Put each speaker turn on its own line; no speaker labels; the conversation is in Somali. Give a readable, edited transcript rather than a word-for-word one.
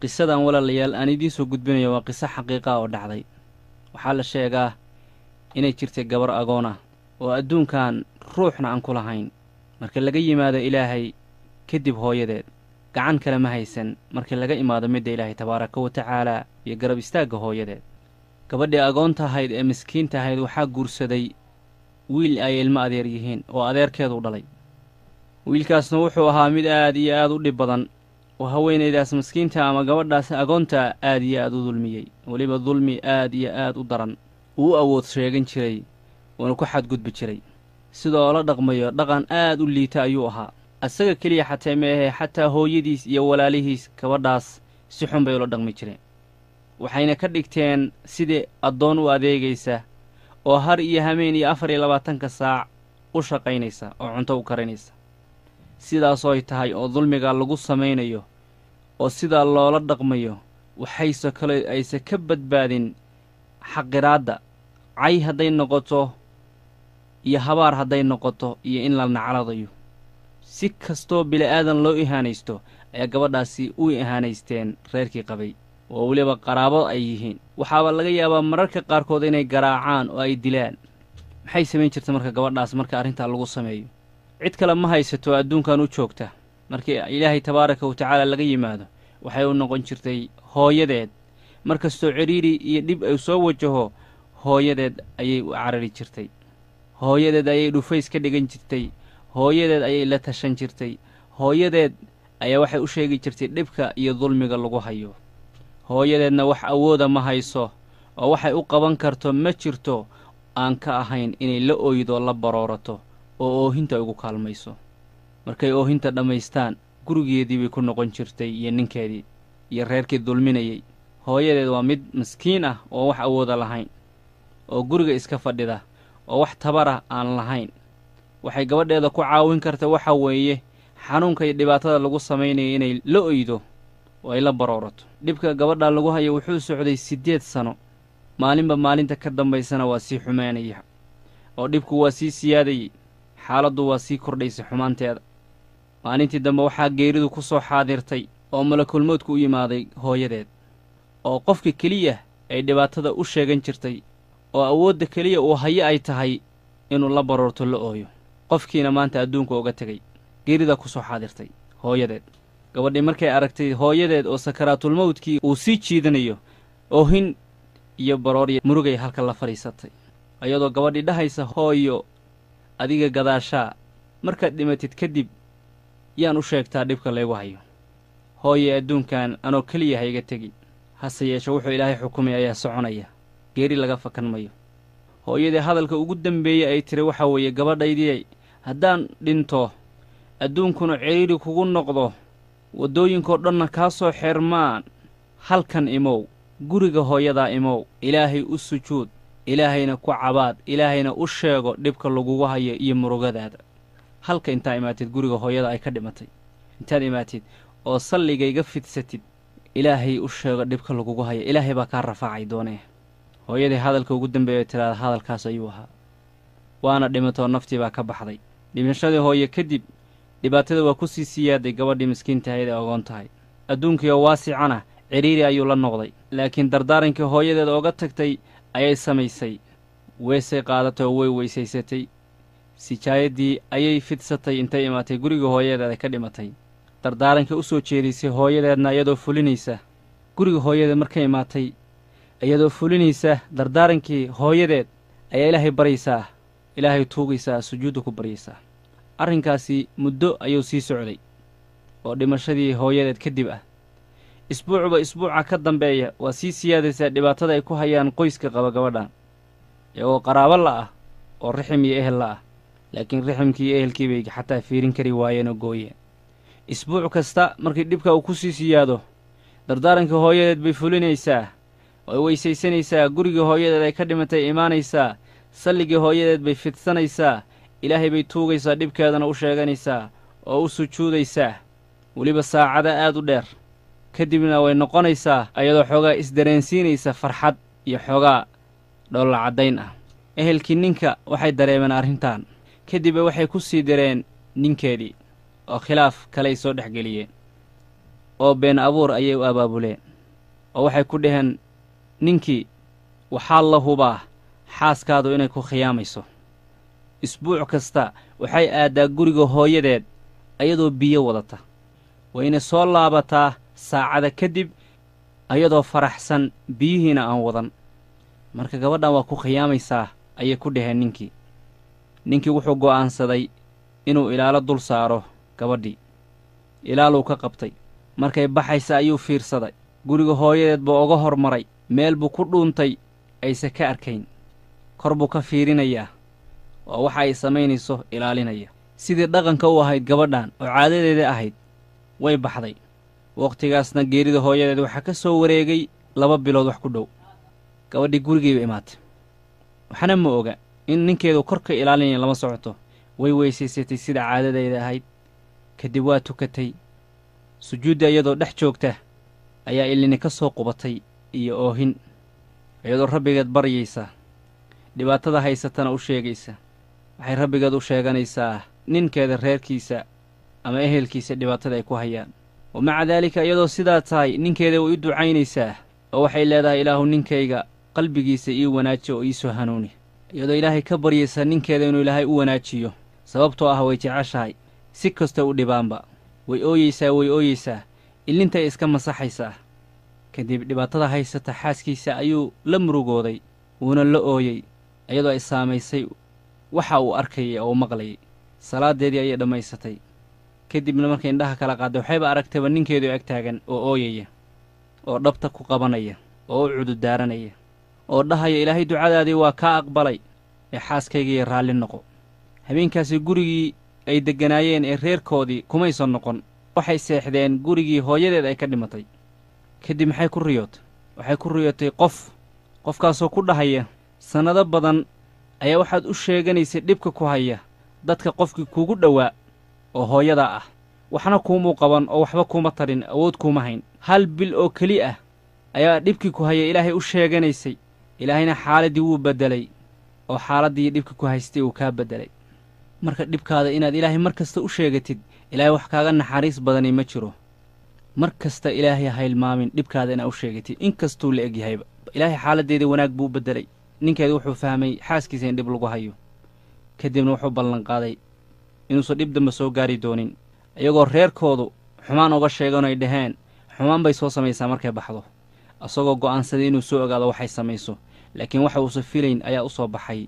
Qisadan walaalayaal aan idiin soo gudbinayo waa qiso xaqiiqa oo dhacday. Waxaa la sheegaa inay jirtay gabar agoon ah oo adduunkan ruuxna aan ku lahayn marka laga yimaado Ilaahay kadib. Hooyadeed gacan kale ma haysan marka laga imaado midda Ilaahay tabaaraka wa tacaalaa iyo garab istaagga hooyadeed. Gabadhii agoonta ahayd ee miskiinta ahayd waxaa guursaday wiil ay ilmo adeer yihiin oo adeerkeedu dhalay. Wiilkaasna wuxuu ahaa mid aad iyo aad u dhib badan oo haweenaydaas miskiinta ama gabadhaas agoonta aad iyo aad u dulmiyey, weliba dulmi aad iyo aad u daran uu u awood sheegan jiray uuna ku xadgudbi jiray. Sidoo la dhaqmayo dhaqan aad u liita ayuu ahaa. Asaga keliya xatee meahee, xataa hooyadiis iyo walaalihiis gabadhaas si xun bay ula dhaqmi jireen, waxayna ka dhigteen sidii addoon u adeegaysa oo har iyo hameen iyo 24-ka saac u shaqaynaysa oo cunto u karinaysa. Sidaasoo ay tahay oo dulmiga lagu samaynayo oo sidaa loola dhaqmayo, waxayse kale ayse ka badbaadin xaqiraadda, cay hadday noqoto iyo habaar hadday noqoto iyo in la nacladayo. Si kastoo bili'aadan loo ihaanaysto ayaa gabadhaasi u ihaanaysteen reerkii qabay oo weliba qaraabo ay yihiin. Waxaaba laga yaabaa mararka qaarkood inay garaacaan oo ay dilaan. Maxay samayn jirta marka gabadhaas marka arrintaa lagu sameeyo? Cid kale ma haysato adduunkan u joogta markii Ilaahay tabaaraka wa tacaala laga yimaado. Waxay u noqon jirtay hooyadeed. Mar kastoo cidhiiri iyo dhib ay soo wajaho, hooyadeed ayay u carari jirtay, hooyadeed ayay dhufays ka dhigan jirtay, hooyadeed ayay la tashan jirtay, hooyadeed ayaa waxay u sheegi jirtay dhibka iyo dulmiga lagu hayo. Hooyadeedna wax awooda ma hayso oo waxay u qaban karto ma jirto aan ka ahayn inay la ooydo, la baroorato oo oohinta ugu kaalmayso. Markay oohinta dhammaystaan, gurigeedii bay ku noqon jirtay iyo ninkeedii iyo reerkii dulminayay. Hooyadeed waa mid miskiin ah oo wax awooda lahayn oo guriga iska fadhida oo wax tabara aan lahayn. Waxay gabadheeda ku caawin karta waxa weeye xanuunka iyo dhibaatada lagu samaynaya inay la oydo oo ay la baroorato. Dhibka gabadha lagu hayo wuxuu socday 8 sano. Maalinba maalinta ka dambaysana waa sii xumaanaya oo dhibku waa sii siyaadayey, xaaladdu waa sii kordhaysay xumaanteeda. Maalintii dambe waxaa geeridu ku soo xaadirtay oo malakulmoodku u yimaaday hooyadeed, oo qofka keliya ay dhibaatada u sheegan jirtay oo awoodda keliya uu hayo ay tahay inuu la baroorto, la ooyo. Qofkiina maanta adduunka uga tegay, geerida ku soo xaadirtay hooyadeed. Gabadhii markay aragtay hooyadeed oo sakaraatulmawdkii uu sii jiidanayo, oohin iyo baroor iyo murugay halka la fadhiisatay, iyadoo gabadhii dhahaysa: "Hooyo, adiga gadaashaa markaad dhimatid kadib yaan u sheegtaa dhibka laygu hayo? Hooye, adduunkan anoo keliya ha iga tegi." Hase yeeshe wuxuu Ilaahay xukumay ayaa soconaya, geeri laga fakan mayo. Hooyadii hadalka ugu dambeeyey ay tiri waxaa weeye: "Gabadhaydii, haddaan dhinto, adduunkuna cidhiidhi kugu noqdo, waddooyinkoo dhanna kaa soo xeermaan, halkan imow, guriga hooyadaa imow, Ilaahay u sujuud, Ilaahayna ku cabaad, Ilaahayna u sheego dhibka lagugu hayo iyo murugadaada. Halka intaa imaatid, guriga hooyada ay ka dhimatay intaad imaatid oo salligayga fidsatid, Ilaahay u sheego dhibka lagugu hayo, Ilaahay baa kaa rafaacay doonee." Hooyadii hadalka ugu dambeeya tiraada hadalkaas ayuu ahaa, waana dhimatoo naftii baa ka baxday. Dhimashadii hooye kadib dhibaatada waa ku sii siyaaday gabadhii miskiinta ahayd ee ogoon tahay. Adduunkii oo waasicana cidhiiri ayuu la noqday, laakiin dardaarankii hooyadeed ooga tagtay ayay samaysay. Weesay qaadatay oo way weysaysatay, sijaayaddii ayay fidsatay intay imaatay gurigii hooyadeed ay ka dhimatay, dardaaranka u soo jeedisay hooyadeedna iyadoo fulinaysa. Guriga hooyadeed markay imaatay, iyadoo fulinaysa dardaarankii hooyadeed, ayaa Ilaahay baryaysaa, Ilaahay tuugaysaa, sujuudda ku baryaysaa. Arrinkaasi muddo ayuu sii socday oo dhimashadii hooyadeed kadib ah. Isbuucba isbuuca ka dambeeya waa sii siyaadaysaa dhibaatada ay ku hayaan qoyska qaba gabadhan, iyagoo qaraabo la'ah oo rixim iyo ehel la'ah, laakiin riximkii iyo ehelkii bay xataa fiirin kari waayeen oo gooyeen. Isbuuc kasta markii dhibka uu ku sii siyaado, dardaarankii hooyadeed bay fulinaysaa, way weysaysanaysaa, gurigii hooyadeed ay ka dhimatay imaanaysaa, salligii hooyadeed bay fidsanaysaa, Ilaahay bay tuugaysaa, dhibkeedana u sheeganaysaa oo u sujuudaysaa, weliba saacada aad u dheer. Kadibna way noqonaysaa ayadoo xoogaa isdareensiinaysa farxad iyo xoogaa dhoolla caddayn ah. Ehelkii ninka waxay dareemeen arrintan, kadibba waxay ku sii direen ninkeedii oo khilaaf kaley soo dhex geliyeen. oo been abuur ayay u abaabuleen, oo waxay ku dhaheen ninkii, waxaa la hubaa xaaskaadu inay ku khiyaamayso. Isbuuc kasta waxay aaddaa guriga hooyadeed ayadoo biyo wadata, wayna soo laabataa saacada kadib ayadoo faraxsan, biyihiina aan wadan. Marka gabadhan waa ku khiyaamaysaa, ayay ku dhaheen ninkii. Ninkii wuxuu go'aansaday inuu ilaalo dul saaro gabadhii. Ilaaluu ka qabtay. Markay baxaysa ayuu fiirsaday. Guriga hooyadeed buu uga hormaray, meel buu ku dhuuntay ayse ka arkayn. Kor buu ka fiirinayaa oo waxa ay samaynayso ilaalinaya. Sidii dhaqanka u ahayd gabadhan oo caadadeeda ahayd, way baxday. Wakhtigaasna geerida hooyadeed waxaa ka soo wareegay 2 bilood wax ku dhow. Gabadhii gurigiiba imaatay, waxna ma oga in ninkeedu kor ka ilaalinaya, lama socoto. Way weysaysatay sida caadadeeda ahayd, kadib waa tukatay. Sujuudda iyadoo dhex joogta ayaa ilini ka soo qubatay iyo oohin, iyadoo rabbigeed baryaysa, dhibaatada haysatana u sheegaysa. Waxay rabbigeed u sheeganaysaa ninkeeda, reerkiisa ama ehelkiisa dhibaatada ay ku hayaan. Wa maca daalika, iyadoo sidaa tahay, ninkeeda way u ducaynaysaa oo waxay leedahay, Ilaahu ninkayga qalbigiisa ii wanaaji oo ii soo hanuuni, iyadoo Ilaahay ka baryaysa ninkeeda inuu Ilaahay u wanaajiyo, sababtoo ah way jeceshahay si kasta u dhibaanba. Way ooyeysaa, way ooyeysaa, ilintay iska masaxaysaa. Kadib dhibaatada haysata xaaskiisa ayuu la murugooday, wuuna la ooyey, iyadoo ay saamaysay waxa uu arkayay oo u maqlayay. Salaadeedii ayay dhammaysatay. Kadibna markay indhaha kala qaadday, waxayba aragtayba ninkeedu ag taagan oo ooyaya, oo dhabta ku qabanaya, oo u cududaaranaya, oo dhahaya, Ilaahay ducadaadii waa kaa aqbalay ee xaaskaygiiyo raalli noqo. Habeenkaasi gurigii ay degganaayeen ee reerkoodii kumaysan noqon. Waxay seexdeen gurigii hooyadeed ay ka dhimatay. Kadib maxay ku riyootay? Waxay ku riyootay qof, qofkaasoo ku dhahaya, sannado badan ayaa waxaad u sheeganaysay dhibka ku haya dadka qofkii kuugu dhowaa oo hooyadaa ah, waxna kuumuu qaban oo waxba kuuma tarin, awood kuuma hayn. Hal bil oo keli ah ayaa dhibkii ku haya Ilaahay u sheeganaysay, Ilaahayna xaaladdii wuu beddelay oo xaaladdii dhibkii ku haystay uu kaa beddelay. Marka dhibkaada inaad Ilaahay mar kasta u sheegatid, Ilaahay wax kaaga naxariis badani ma jiro. Mar kasta Ilaahay ha hilmaamin dhibkaada inaad u sheegatid, inkastuu la egyahayba. Ilaahay xaaladdeedii wanaag buu u beddelay. Ninkeedu wuxuu fahmay xaaskiisa in dhib lagu hayo, kadibna wuxuu ballanqaaday inuusan dhib dambe soo gaari doonin, iyagoo reerkoodu xumaan uga sheegan ay dhaheen xumaan bay soo samaysaa markay baxdo, isagoo go'aansaday inuu soo ogaado waxay samayso. Laakiin waxa uusan filayn ayaa u soo baxay.